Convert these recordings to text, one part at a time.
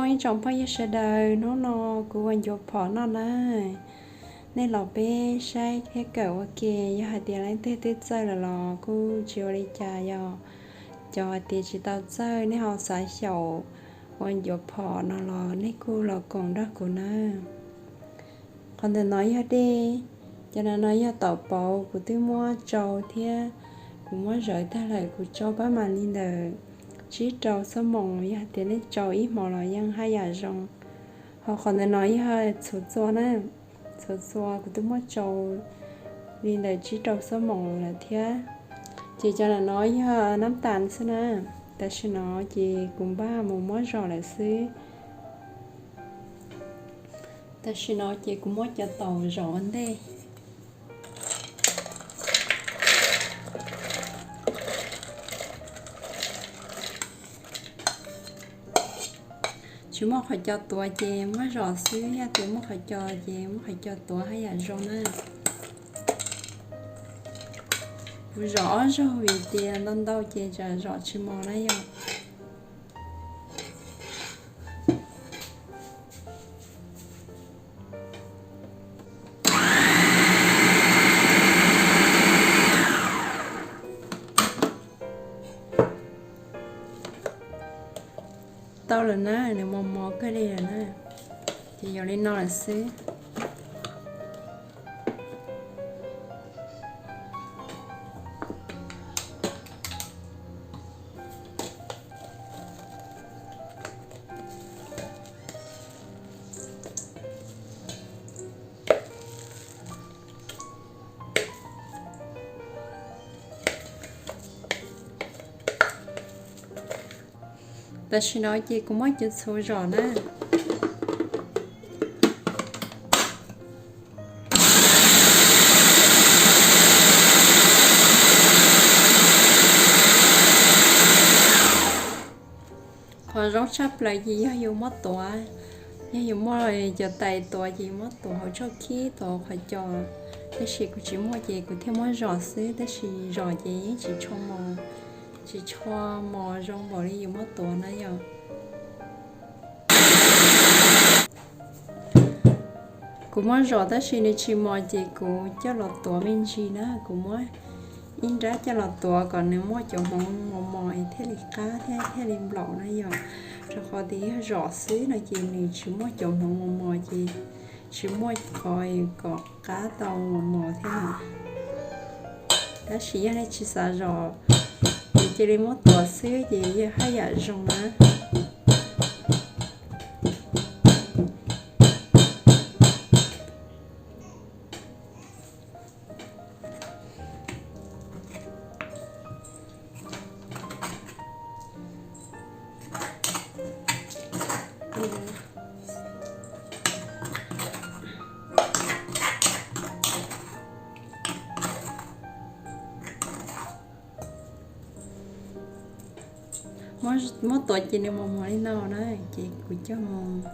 Ib tsoom phooj ywg sawv daws, hnub no kuv ua ncuav phom noj na. Nej los peb saib thiab kawm ua ke, yog hais tias leej twg twb txawj lawm los kuj tsis ua li cas, yog cov hais tias tsis tau txawj nej ho xav xyaum ua ncuav phom no los nej kuj los koom nrog kuv na. Qhov ntawm no yog dej, cov no no yog taum pauv kuv twb muab tsau thiab kuv muab zawv tag lawm, kuv tsau pab mam li ntawm tsib rau xuab moos, yog hais tias nej tsau ib hmos los yeej haj yam zoo. Ho qhov ntawm no yog txhuv txua na, txhuv txua kuv twb muab tsau li ntawm tsib rau xuab moos lawm thiab. Ces cov ntawm no yog nab tas xwb na. Tam sim no ces kuv npaj mus muab zom lawm xwb. Tam sim no ces kuv muab cov taum zom ua ntej. Tsis muaj qhov cos tuav ces muab zom xwb, yog tias muaj qhov cos ces muab qhov cos tuav haj yam zoo na. Kuv zom ob zaug vim tias ntau ntau ces tsam zom tsis mos na yom. Tau lawm na, nws mos mos kawg li lawm na. Ces yuav li no lawm xwb. Tam sim no ces kuv muab cov txhuv zom na. Qhov zoo tshaj plaws ces yog yus muab tuav, yog yus muaj cov tais tuav ces yus muab tuav hauv tshoj khib, tuav qhov cos. Tab sis kuv tsis muaj ces kuv thiaj muab zom xwb, tab sis zom ces yeej tsis tshua mos, tsis tshua mos zoo npaum li yus muab tuav na yom. Kuv muab zom tab sis nws tsis mos ces kuv coj los tuav me ntsis na, kuv muab ib nrab coj los tuav kom nws muaj cov hmoov mos mos es thiaj li qab thiab thiaj li nplaum na yom. Rau qhov tias yog zom xwb no ces nws tsis muaj cov hmoov mos mos ces tsis muaj qhov kom qab tau mos mos thiab na. Tab sis yog nej tsis xav zom, ces cia li muab tuav xwb ces yeej haj yam zoo na. Muab tuav ces nws mos mos li no na, ces kuv coj mus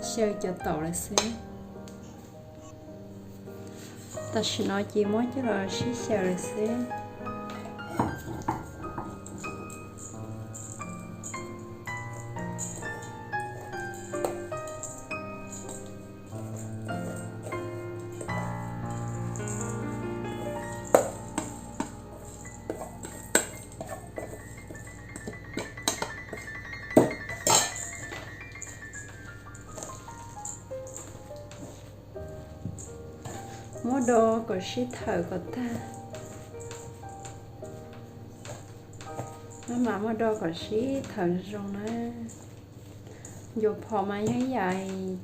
xyaw cov taum lawm xwb. Tam sim no ces muab coj los sib xyaw lawm xwb. Muab do kom sib thawm kom tag. Maj mam muab do kom sib thawm zoo na. Ncuav phom mas yog ib yam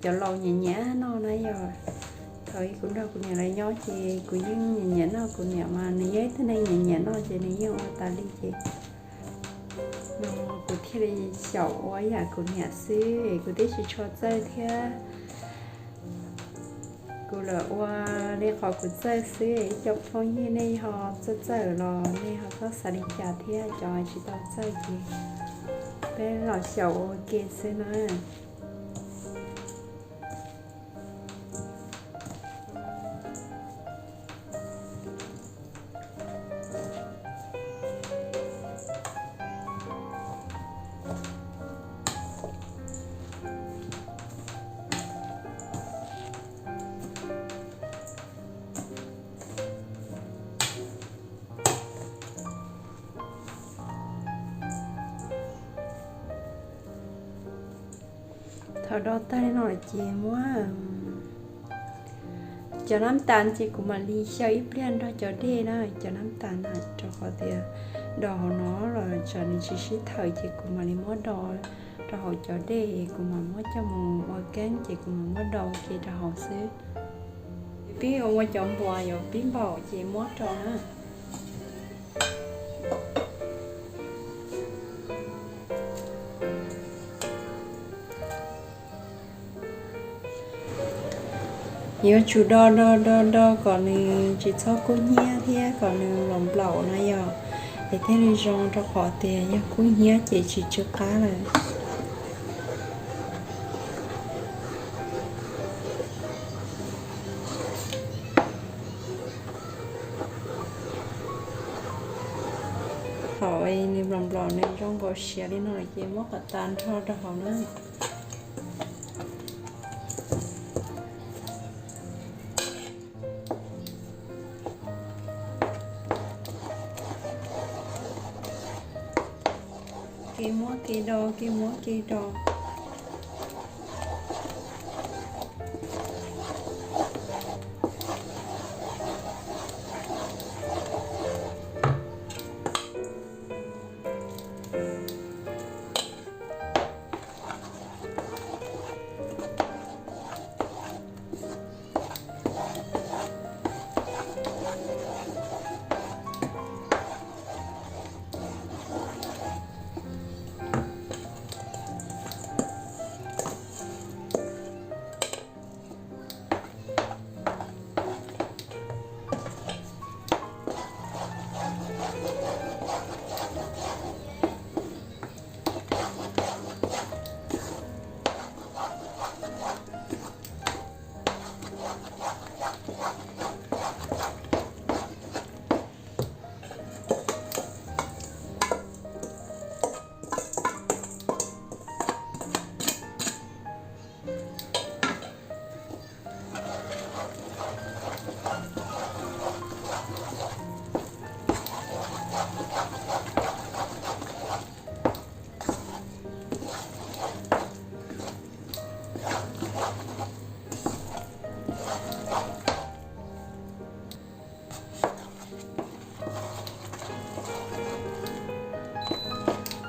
cov laus nyiam nyiam noj na yog. Thaum kuv nrog kuv niam lawv nyob ces kuv yeej nyiam nyiam noj, kuv niam mas nws yog ib tug neeg nyiam nyiam noj ces nws yeej ua tas li ces no kuv thiaj li xyaum ua yam kuv niam xwb, kuv twb tsis tshua txawj thiab. Kuv lam ua li qhov kuv txawj xwb, ib co phooj ywg nej ho txawj txawj los nej ho txhob xav li cas thiab, cov tsis tau txawj ces peb los xyaum ua ke xwb na. Do tag li no ces muab cov nab tas ces kuv mam li xyaw ib pliag nrog cov dej na, cov nab tas na, rau qhov tias do hauv no los tsam nws tsis sib thawm ces kuv mam li muab do rau hauv cov dej, kuv mam muab coj mus ua keeb ces kuv mam muab do ua ke rau hauv xwb. Pib ua ua cov npuas yuav pib npaum ces muab rau na. Yuav tsum do do do do kom nws tsis txhob kub hnyiab thiab kom nws nplaum nplaum na yom, es thiaj li zoo, rau qhov tias yog kub hnyiab ces tsis tsw qab lawm. Thaum nws nplaum nplaum nws zoo nkaus siav li no lawm ces muab kom tas nrho rau hauv na. Kev muab kev do, kev muab kev do.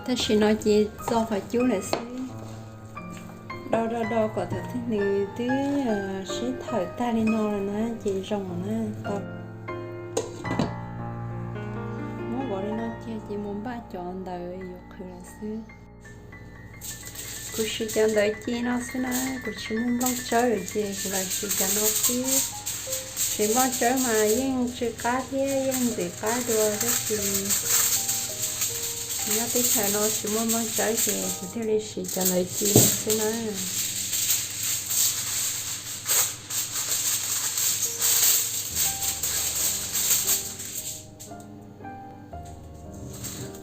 Tam sim no ces txo qhov cub lawm xwb. Do do do kom thaum twg nws twb sib thawm tag li no lawm na ces zoo lawm na. Tau, muab vov li no kiag ces mus npaj cov ntawd yuav qhwv lawm xwb. Kuv siv cov ntawv ci no xwb na, kuv tsis muaj nplooj tsawb lawm ces kuv lam siv cov no xwb. Siv nplooj tsawb mas yeej tsw qab thiab yeej ntxim qab dua tab sis nyob teb chaws no tsis muaj nplooj tsawb ces kuv thiaj li siv cov ntawv ci no xwb na.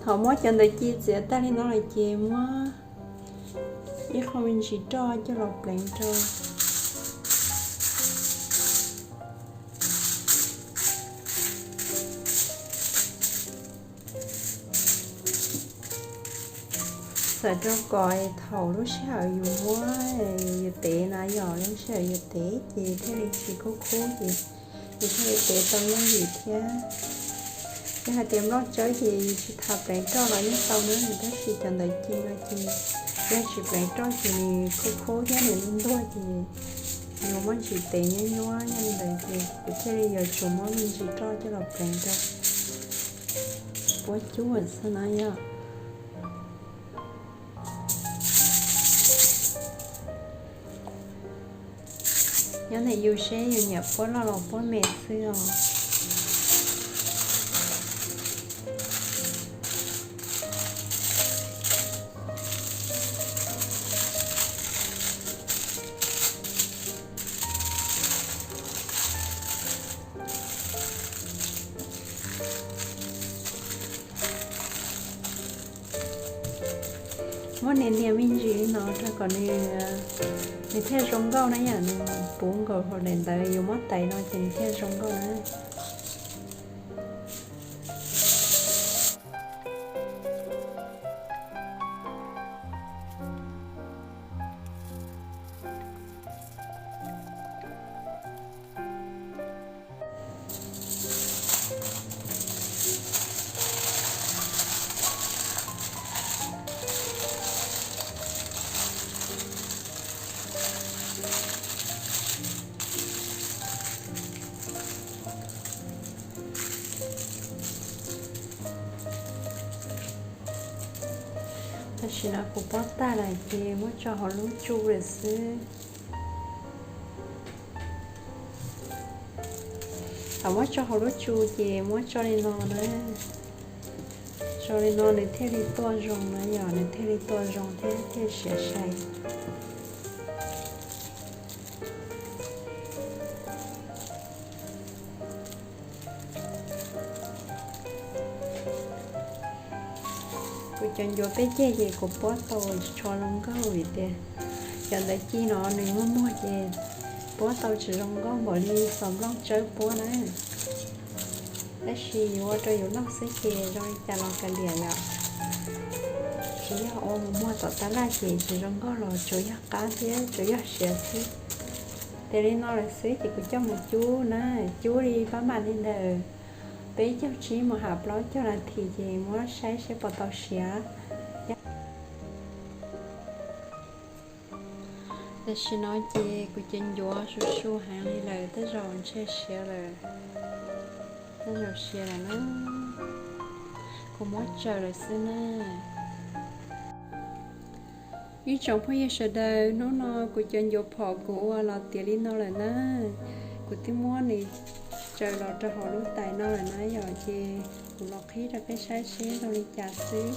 Thaum muab cov ntawv ci txiav tag li no lawm ces muab ib qho me ntsis roj coj los pleev rau. Txawm rau kom thaum lub sij hawm yus muab yus tev na yom, lub sij hawm yus tev ces thiaj li tsis khub khub ces yus thiaj li tev tau yooj yim thiab. Yog hais tias nplooj tsawb ces yus tsis tas pleev roj los yeej tau na, tab sis cov ntawv ci no ces yog tsis pleev roj ces nws khub khub thiab nws ntuag ces yus muaj ntsis tev nyuab nyuab yog li ntawd ces kuv thiaj li yuav tsum muab me ntsis roj coj los pleev rau. Puab cub xwb na yom. Nyob ntawm yus seb yus nyiam puab loj los puab me xwb os. Muab nias nias me ntsis li no rau kom nws, nws thiaj zoo nkauj na yom, nws puv nkaus hauv daim ntawv yus muab tais no ces nws thiaj zoo nkauj na. Tam sim no kuv pob tag lawm ces muab tso hauv lub tsu lawm xwb. Thaum muab tso hauv lub tsu ces muab tso li no na. Tso li no nws thiaj li tuaj zoo na, yog nws thiaj li tuaj zoo thiab thiaj siav sai. Kuv cov ncuav peb ceg ces kuv puab tau tsis tshua zoo nkauj vim tias cov ntawv ci no nws muag muag ces puab tau tsis zoo nkauj npaum li xov nplooj tsawb puab na. Tab sis yuav ua rau yus noj xwb ces zoo li cas los kav liam yom. Tsis yog ua mus muag tom tab laj ces tsis zoo nkauj los tsuas yog qab thiab tsuas yog siav xwb. Ces li no lawm xwb ces kuv coj mus cub na, cub li pab mam li ntawm peb caug tsib mus ham plaub caug nas this ces muab saib seb puas tau siav. Tam sim no ces kuv cov ncuav su su heev li lawm, tej zaum ntshe siav lawm, tej zaum siav lawm na. Kuv muab tsaws lawm xwb na. Ib tsoom phooj ywg sawv daws, hnub no kuv cov ncuav phom kuv ua los tiav li no lawm na. Kuv twb muab nws tsaws los rau hauv lub tais no lawm na yom, ces kuv los qhib rau peb saib seb zoo li cas xwb.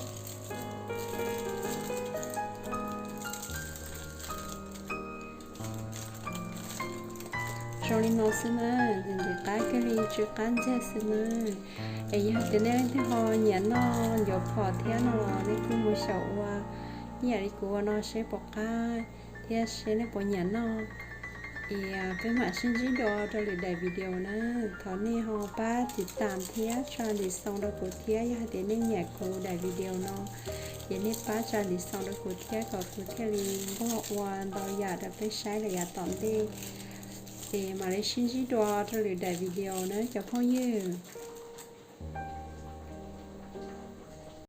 Zoo li no xwb na, nws ntim qab kiag li tsw qab ntxiag xwb na. Es yog tias nej leej twg ho nyiam noj ncuav phom thiab no los nej kuj mus xyaum ua ib yam li kuv ua no seb puas qab thiab seb nej puas nyiam noj. Es peb mam sib ntsib dua rau lwm daim video na. Thov nej ho pab tiv tam thiab tsa ntim xoo rau kuv thiab, yog hais tias nej nyiam kuv daim video no ces nej pab tsa ntim xoo rau kuv thiab kom kuv thiaj li nquag ua ntau yam rau peb saib lawm yav tom ntej. Es mam li sib ntsib dua rau lwm daim video na cov phooj ywg.